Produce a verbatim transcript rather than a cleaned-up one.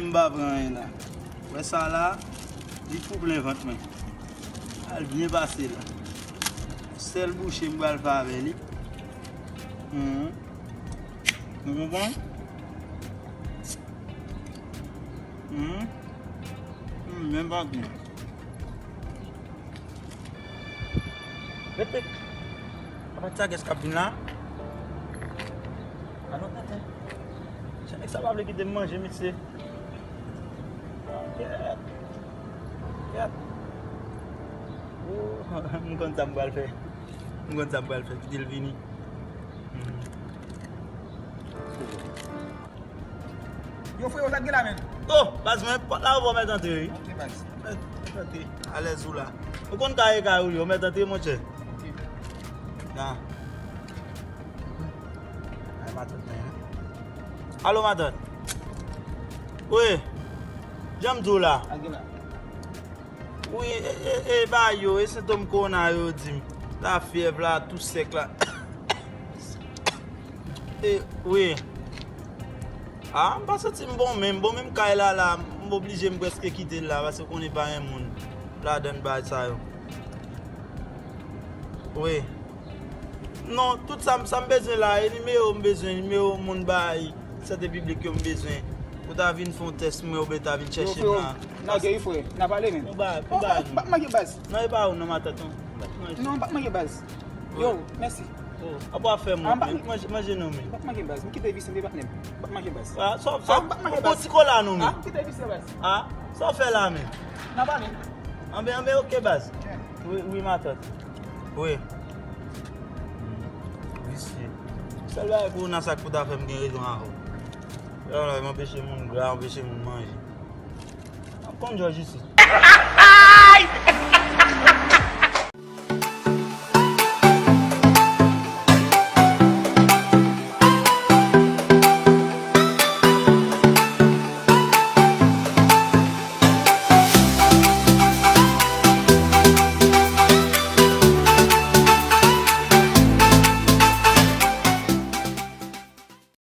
M pa pran anyen la. Wè sa la, li tou plen vant mwen. Al byen pase la. Sèl bouche m pral fè avè li. Mhm. Ou konprann? Mhm. Hmm, menm pa gen. Rete. Apa ti sa kès k ap vin la? Alò, tenten. Se nèg sa pa vle kite m manje, mesye. Kèt. Kèt. Oh, m konn sa m pral fè. M konn sa m pral fè. Kite l vini. Hmm. Yo, freyo, sa k gen la menm? Oh, baz mwen, pòt la ouvè, mèt antre, wi. Ok, baz. Mèt, mèt antre. Alèz ou la. Ou konn kay e kay ou li, ou mèt antre, monchè. Ok. Nan. Ay, matant mwen, hein. Alo, matant. Wi. Jan m di w la. Sa k gen la? Wi, e, e, e, ba yo, e sentòm kowona yo di m. Lafyèv la, tou sèk la. E, wi. A, m pa santi m bon menm. Bon, menm kay la, la, m oblije m prèske kite l la, paske w konnen pa gen moun ladan bagay sa yo. Wi. Non, tout sa, sa m bezwen la, e nimewo m bezwen, nimewo moun bay sante piblik yo m bezwen. Pou ta vin fè yon tès mwen oubyen ta vin chèche m la. Lage wi frè, n a pale menm. Ou ba, ou ba nou. M p ap manke baz. Non, e pa ou non, matant, non. M p ap manje. Non, m p ap manke baz. Yo, mèsi. Oh, apa w ap fè mwen? Manje, manje non men. M p ap manke baz. M kite visye, m te patnè m. M p ap manke baz. A, sa w ap fè? M p ap manke baz. Ou bon ti kola non men. A, m kite visye baz. A, sa w ap fè la men? N a pale. Anben, anben, ok baz. Wi, wi, matant. Wi. Visye. Sèl bagay pou nan sa k pou ta fè m gen rezon avè w. Yo la, m anpeche moun gra, anpeche moun manje. M ap konn jòj isit.